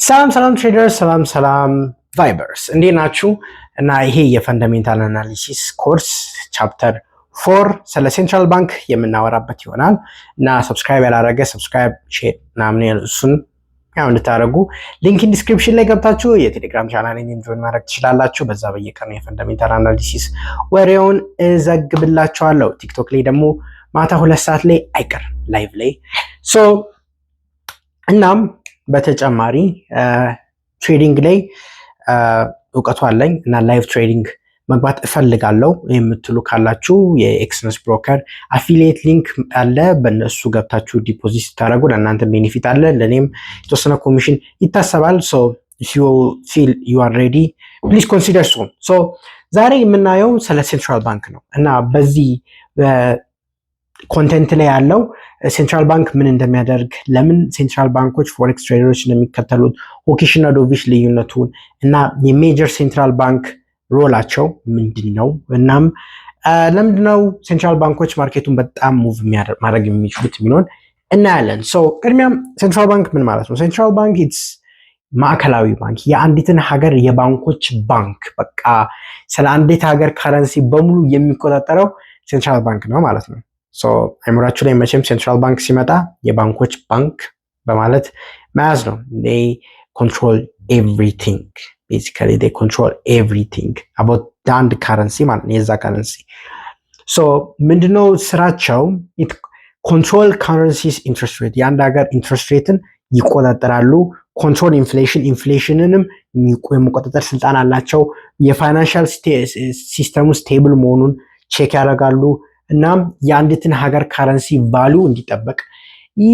ሰላም ሰላም traders፣ ሰላም ሰላም vibers፣ እንዴት ናችሁ? እና ይሄ የ fundamental analysis course chapter 4 ስለ central bank የምናወራበት ይሆናል። እና subscribe ያላረገ subscribe፣ share ምናምን እሱን ያው እንድታደርጉ link in description ላይ ገብታችሁ የቴሌግራም ቻናሌን join ማድረግ ትችላላችሁ። በዛ በየቀኑ የ fundamental analysis ወሬውን እዘግብላችኋለሁ። ቲክቶክ ላይ ደግሞ ማታ 2 ሰዓት ላይ አይቀርም live ላይ። So እናም በተጨማሪ trading ላይ እውቀቱ አለኝ እና live trading መግባት እፈልጋለሁ የምትሉ ካላችሁ የ Exness broker affiliate link አለ። በእነሱ ገብታችሁ deposit ስታደርጉ ለእናንተ benefit አለ፣ ለእኔም የተወሰነ ኮሚሽን ይታሰባል። So if you feel you are ready, please consider soon። So ዛሬ የምናየው ስለ central bank ነው እና በዚህ content ላይ ያለው central bank ምን እንደሚያደርግ፣ ለምን central ባንኮች forex trader ኦች እንደሚከተሉት፣ hawkish እና dovish ልዩነቱን እና የ major central bank role ኣቸው ምንድን ነው፣ እናም ለምንድነው central ባንኮች market ኡን በጣም move ማድረግ የሚችሉት የሚለውን እናያለን። So ቅድሚያም central bank ምን ማለት ነው? Central bank, it's ማዕከላዊ ባንክ፣ የአንዲትን ሀገር የባንኮች ባንክ። በቃ ስለ አንዲት ሀገር currency በሙሉ የሚቆጣጠረው central bank ነው ማለት ነው። አይምሯችሁ ላይ መቼም central bank ሲመጣ የባንኮች ባንክ በማለት መያዝ ነው። Control everything, basically they control everything about አንድ currency ማለት ነው፣ የዛ currency። So ምንድነው ስራቸው? Control currency's interest rate፣ የአንድ ሀገር interest rate ን ይቆጣጠራሉ። Control inflation፣ inflation ንንም የመቆጣጠር ስልጣን አላቸው። የ financial system ኡ stable መሆኑን check ያደርጋሉ። እናም የአንዲትን ሀገር currency value እንዲጠበቅ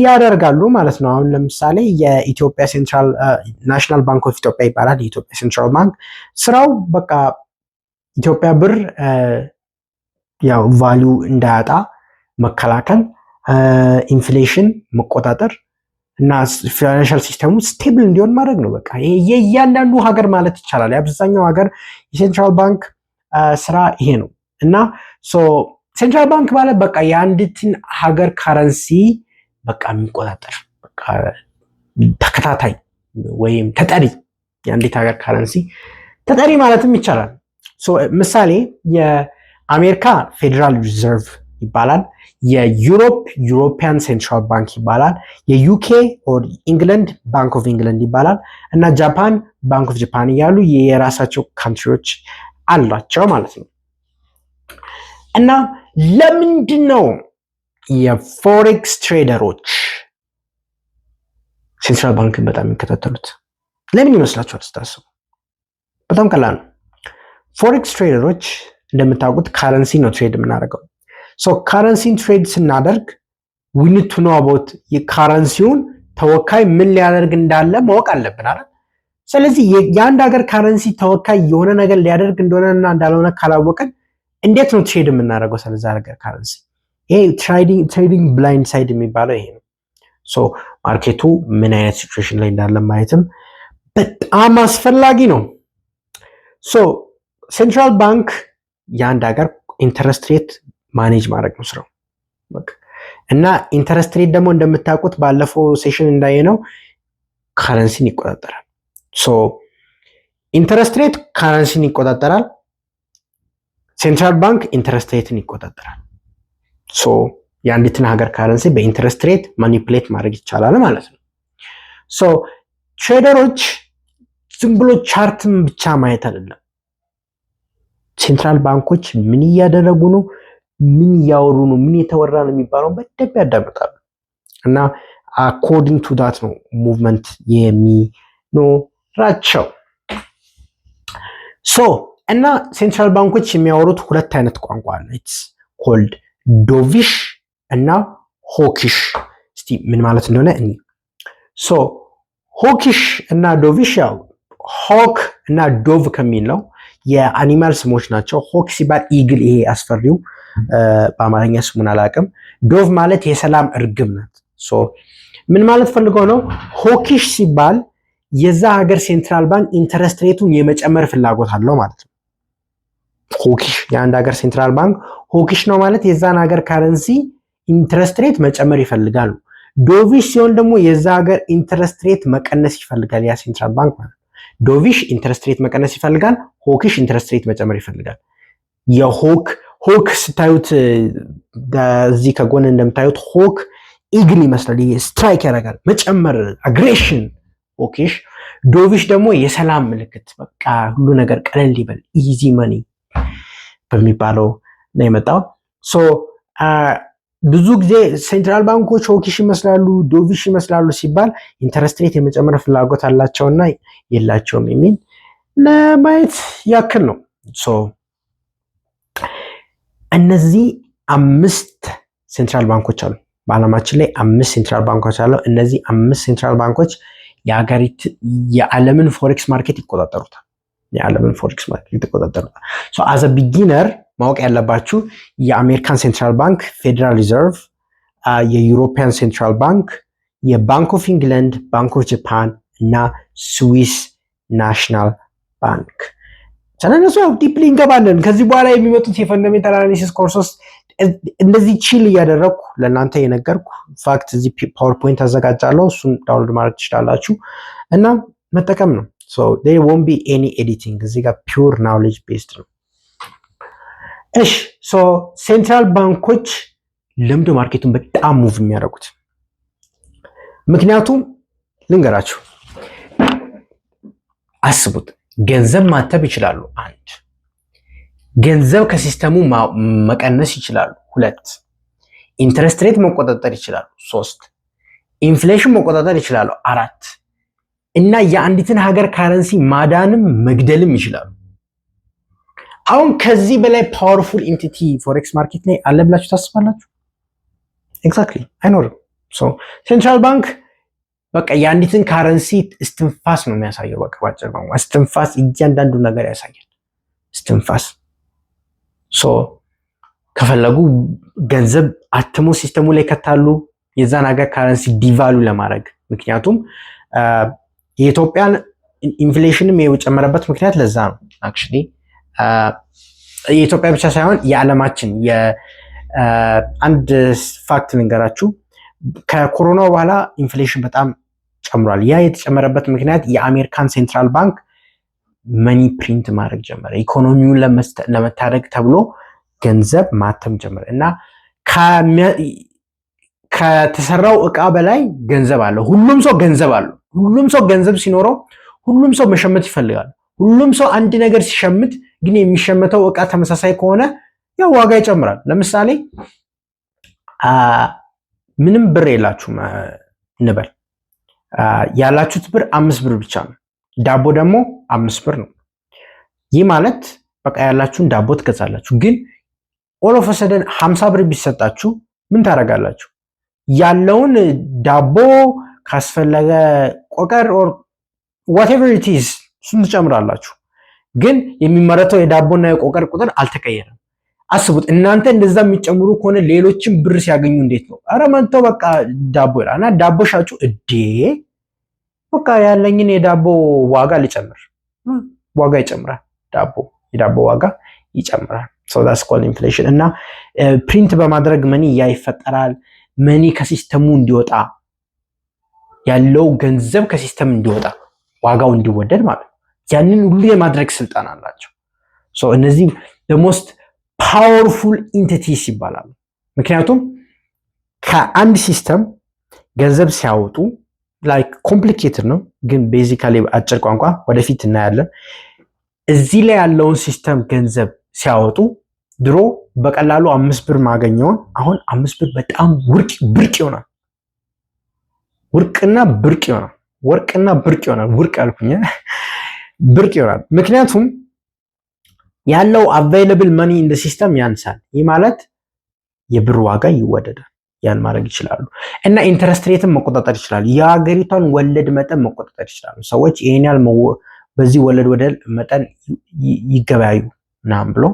ያደርጋሉ ማለት ነው። አሁን ለምሳሌ የኢትዮጵያ central National Bank of Ethiopia ይባላል። የኢትዮጵያ central bank ስራው በቃ ኢትዮጵያ ብር ያው value እንዳያጣ መከላከል፣ inflation መቆጣጠር እና financial system ኡ stable እንዲሆን ማድረግ ነው። በቃ የእያንዳንዱ ሀገር ማለት ይቻላል የአብዛኛው ሀገር የ central bank ስራ ይሄ ነው። እና central bank ማለት በቃ የአንዲትን ሀገር currency በቃ የሚቆጣጠር፣ በቃ ተከታታይ ወይም ተጠሪ፣ የአንዲት ሀገር currency ተጠሪ ማለትም ይቻላል። ምሳሌ የአሜሪካ Federal Reserve ይባላል። የ Europe European Central Bank ይባላል። የ UK or England Bank of England ይባላል። እና ጃፓን Bank of Japan እያሉ የራሳቸው country ዎች አሏቸው ማለት ነው። እና ለምንድን ነው የ forex trader ኦች central bank ን በጣም የሚከታተሉት? ለምን ይመስላችኋል ስታስቡ? በጣም ቀላል ነው። Forex trader ኦች እንደምታውቁት currency ነው trade የምናደርገው። So currency ን trade ስናደርግ we need to know about የ currency ውን ተወካይ ምን ሊያደርግ እንዳለ ማወቅ አለብን አይደል? ስለዚህ የአንድ ሀገር currency ተወካይ የሆነ ነገር ሊያደርግ እንደሆነና እንዳልሆነ ካላወቅን እንዴት ነው trade የምናደርገው ስለዛ ሀገር currency? ይሄ trading blind side የሚባለው ይሄ ነው። So market ኡ ምን አይነት situation ላይ እንዳለ ማየትም በጣም አስፈላጊ ነው። So central bank የአንድ ሀገር interest rate manage ማድረግ ነው ስራው። እና interest rate ደግሞ እንደምታውቁት ባለፈው session እንዳየነው currency ን ይቆጣጠራል። So interest rate currency ን ይቆጣጠራል። Central bank interest rate ን ይቆጣጠራል። So የአንዲትን ሀገር currency በ interest rate manipulate ማድረግ ይቻላል ማለት ነው። So trader ኦች ዝም ብሎ chart ን ብቻ ማየት አይደለም። Central ባንኮች ምን እያደረጉ ነው፣ ምን እያወሩ ነው፣ ምን የተወራ ነው የሚባለውን በደንብ ያዳምጣሉ እና according to that ነው movement የሚኖራቸው። So እና central ባንኮች የሚያወሩት ሁለት አይነት ቋንቋ አለ። It's called dovish እና hawkish። እስቲ ምን ማለት እንደሆነ እኒ። So hawkish እና dovish ያው hawk እና dove ከሚል ነው፣ የ animal ስሞች ናቸው። Hawk ሲባል eagle፣ ይሄ አስፈሪው፣ በአማርኛ ስሙን አላውቅም። Dove ማለት የሰላም እርግብ ናት። So ምን ማለት ፈልገው ነው? Hawkish ሲባል የዛ ሀገር central bank interest rate ኡን የመጨመር ፍላጎት አለው ማለት ነው። Hawkish፣ የአንድ ሀገር central bank hawkish ነው ማለት የዛን ሀገር currency interest rate መጨመር ይፈልጋሉ። Dovish ሲሆን ደግሞ የዛ ሀገር interest rate መቀነስ ይፈልጋል። ያ central bank ማለት ነው። Dovish interest rate መቀነስ ይፈልጋል። Hawkish interest rate መጨመር ይፈልጋል። የ hawk ስታዩት እዚህ ከጎን እንደምታዩት hawk eagle ይመስላል። Strike ያደርጋል፣ መጨመር፣ aggression hawkish። Dovish ደግሞ የሰላም ምልክት፣ በቃ ሁሉ ነገር ቀለል ይበል፣ easy money በሚባለው ነው የመጣው። So ብዙ ጊዜ central ባንኮች hawkish ይመስላሉ፣ dovish ይመስላሉ ሲባል interest rate የመጨመር ፍላጎት አላቸውና የላቸውም የሚል ለማየት ያክል ነው። So እነዚህ አምስት central ባንኮች አሉ። በዓለማችን ላይ አምስት central ባንኮች አሉ። እነዚህ አምስት central ባንኮች የሀገሪት የዓለምን forex market ይቆጣጠሩታል። የዓለምን forex market ይቆጣጠሩታል። So as a beginner ማወቅ ያለባችሁ የአሜሪካን central bank፣ Federal Reserve፣ የ European Central Bank፣ የ Bank of England፣ Bank of Japan እና Swiss National Bank። ስለነሱ ያው deeply እንገባለን። ከዚህ በኋላ የሚመጡት የ fundamental analysis ኮርሶች እንደዚህ chill እያደረግኩ ለእናንተ የነገርኩ fact እዚህ PowerPoint አዘጋጃለሁ። እሱን download ማድረግ ትችላላችሁ እና መጠቀም ነው። There won't be any editing፣ እዚህ ጋር pure knowledge based ነው። እሺ፣ so central ባንኮች ለምንድነው market ኡን በጣም move የሚያደርጉት? ምክንያቱም ልንገራችሁ፣ አስቡት፣ ገንዘብ ማተም ይችላሉ። አንድ፣ ገንዘብ ከ system ኡ መቀነስ ይችላሉ። ሁለት፣ interest rate መቆጣጠር ይችላሉ። ሶስት፣ inflation መቆጣጠር ይችላሉ። አራት፣ እና የአንዲትን ሀገር currency ማዳንም መግደልም ይችላሉ። አሁን ከዚህ በላይ powerful entity forex market ላይ አለ ብላችሁ ታስባላችሁ? Exactly፣ አይኖርም። Central bank በቃ የአንዲትን currency እስትንፋስ ነው የሚያሳየው። በቃ ባጭር ቋንቋ እስትንፋስ፣ እያንዳንዱ ነገር ያሳያል። እስትንፋስ። So ከፈለጉ ገንዘብ አትሞ system ኡ ላይ ከታሉ የዛን ሀገር currency devalue ለማድረግ። ምክንያቱም የኢትዮጵያን inflation ም የጨመረበት ምክንያት ለዛ ነው። Actually የኢትዮጵያ ብቻ ሳይሆን የዓለማችን። አንድ fact ልንገራችሁ። ከኮሮና በኋላ inflation በጣም ጨምሯል። ያ የተጨመረበት ምክንያት የአሜሪካን central bank money print ማድረግ ጀመረ። ኢኮኖሚውን ለመታደግ ተብሎ ገንዘብ ማተም ጀመረ እና ከተሰራው እቃ በላይ ገንዘብ አለው። ሁሉም ሰው ገንዘብ አለው። ሁሉም ሰው ገንዘብ ሲኖረው ሁሉም ሰው መሸመት ይፈልጋል። ሁሉም ሰው አንድ ነገር ሲሸምት ግን የሚሸመተው እቃ ተመሳሳይ ከሆነ ያው ዋጋ ይጨምራል። ለምሳሌ ምንም ብር የላችሁም እንበል፣ ያላችሁት ብር 5 ብር ብቻ ነው። ዳቦ ደግሞ 5 ብር ነው። ይህ ማለት በቃ ያላችሁን ዳቦ ትገዛላችሁ። ግን all of a sudden 50 ብር ቢሰጣችሁ ምን ታደርጋላችሁ? ያለውን ዳቦ ካስፈለገ ቆቀር or whatever it is እሱን ትጨምራላችሁ። ግን የሚመረተው የዳቦና የቆቀር ቁጥር አልተቀየረም። አስቡት፣ እናንተ እንደዛ የሚጨምሩ ከሆነ ሌሎችም ብር ሲያገኙ እንዴት ነው? ኧረ መጥተው በቃ ዳቦ ይላል እና ዳቦ ሻጩ እዴ በቃ ያለኝን የዳቦ ዋጋ ልጨምር፣ ዋጋ ይጨምራል። የዳቦ ዋጋ ይጨምራል። So that's called inflation። እና print በማድረግ money ያ ይፈጠራል። Money ከ system ኡ እንዲወጣ፣ ያለው ገንዘብ ከ system እንዲወጣ፣ ዋጋው እንዲወደድ ማለት ነው። ያንን ሁሉ የማድረግ ስልጣን አላቸው። So እነዚህ most powerful entities ይባላሉ። ምክንያቱም ከአንድ system ገንዘብ ሲያወጡ like complicated ነው፣ ግን basically አጭር ቋንቋ ወደፊት እናያለን። እዚህ ላይ ያለውን system ገንዘብ ሲያወጡ ድሮ በቀላሉ 5 ብር ማገኘውን አሁን 5 ብር በጣም ውርቅ ብርቅ ይሆናል። ውርቅና ብርቅ ይሆናል። ወርቅና ብርቅ ይሆናል። ውርቅ አልኩኝ፣ ብርቅ ይሆናል። ምክንያቱም ያለው available money in system ያንሳል። ይህ ማለት የብር ዋጋ ይወደዳል። ያን ማድረግ ይችላሉ እና interest rate ን መቆጣጠር ይችላሉ። የሀገሪቷን ወለድ መጠን መቆጣጠር ይችላሉ። ሰዎች ይሄን ያህል በዚህ ወለድ ወደ መጠን ይገበያዩ ምናምን ብሎ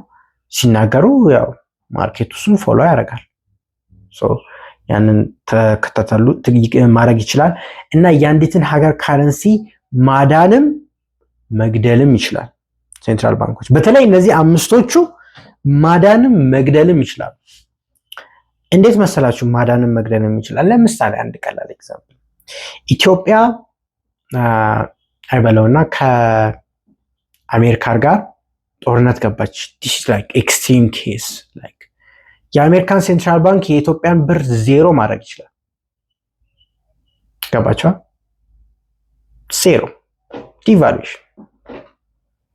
ሲናገሩ ያው market ኡ እሱን follow ያደርጋል። ያንን ተከታተሉ ማድረግ ይችላል እና የአንዲትን ሀገር currency ማዳንም መግደልም ይችላል። Central ባንኮች በተለይ እነዚህ አምስቶቹ ማዳንም መግደልም ይችላሉ። እንዴት መሰላችሁ ማዳንን መግደልም ይችላል? ለምሳሌ አንድ ቀላል example፣ ኢትዮጵያ አይበለውና ከአሜሪካ ጋር ጦርነት ገባች። This like extreme case፣ like የአሜሪካን central bank የኢትዮጵያን ብር ዜሮ ማድረግ ይችላል። ገባችኋል? Zero devaluation።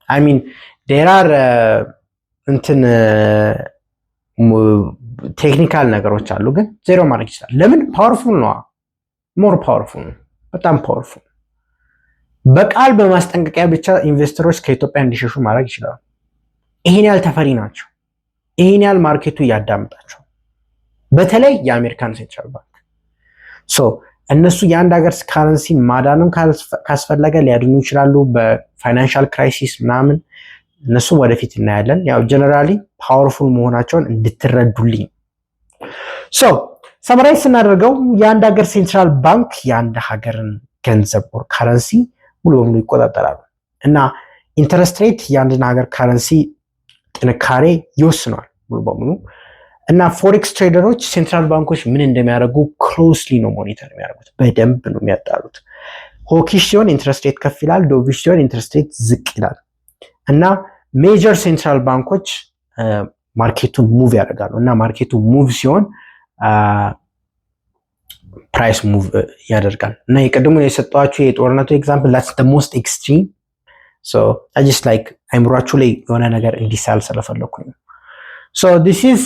I mean, there are እንትን technical ነገሮች አሉ፣ ግን ዜሮ ማድረግ ይችላል። ለምን? Powerful ነዋ። More powerful ነው። በጣም powerful። በቃል በማስጠንቀቂያ ብቻ investor ኦች ከኢትዮጵያ እንዲሸሹ ማድረግ ይችላሉ። ይሄን ያህል ተፈሪ ናቸው። ይሄን ያህል market ኡ እያዳምጣቸው፣ በተለይ የአሜሪካን central bank። So እነሱ የአንድ ሀገር currency ን ማዳንም ካስፈለገ ሊያድኑ ይችላሉ። በ financial crisis ምናምን እነሱ ወደፊት እናያለን። ያው generally powerful መሆናቸውን እንድትረዱልኝ። So summarize ስናደርገው የአንድ ሀገር central bank የአንድ ሀገርን ገንዘብ or currency ሙሉ በሙሉ ይቆጣጠራሉ እና interest rate የአንድን ሀገር currency ጥንካሬ ይወስነዋል ሙሉ በሙሉ። እና forex trader ኦች central ባንኮች ምን እንደሚያደርጉ closely ነው monitor የሚያደርጉት፣ በደንብ ነው የሚያጣሩት። Hawkish ሲሆን interest rate ከፍ ይላል፣ dovish ሲሆን interest rate ዝቅ ይላል። እና major central ባንኮች market ኡን move ያደርጋሉ እና market ኡ move ሲሆን price move ያደርጋል። እና የቅድሙን የሰጠኋችሁ የጦርነቱ example, that's the most extreme። So just like አይምሯችሁ ላይ የሆነ ነገር እንዲሳል ስለፈለኩኝ ነው። So this is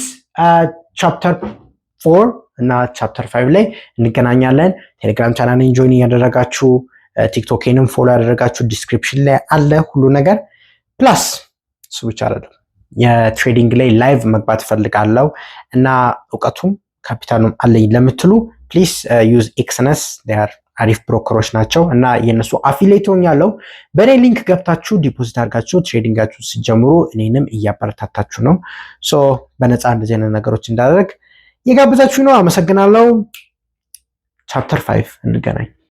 chapter 4 እና chapter 5 ላይ እንገናኛለን። ቴሌግራም channel ን join እያደረጋችሁ፣ ቲክቶኬንም follow ያደረጋችሁ፣ description ላይ አለ ሁሉ ነገር። Plus እሱ ብቻ አይደለም፣ የ trading ላይ live መግባት እፈልጋለሁ እና እውቀቱም ካፒታሉም አለኝ ለምትሉ please use Exness። አሪፍ broker ኦች ናቸው እና የእነሱ affiliate ሆኛለሁ። በእኔ link ገብታችሁ deposit አድርጋችሁ trading ኣችሁ ስትጀምሩ እኔንም እያበረታታችሁ ነው። So በነፃ እንደዚህ አይነት ነገሮች እንዳደርግ እየጋበዛችሁ ነው። አመሰግናለሁ። Chapter 5 እንገናኝ።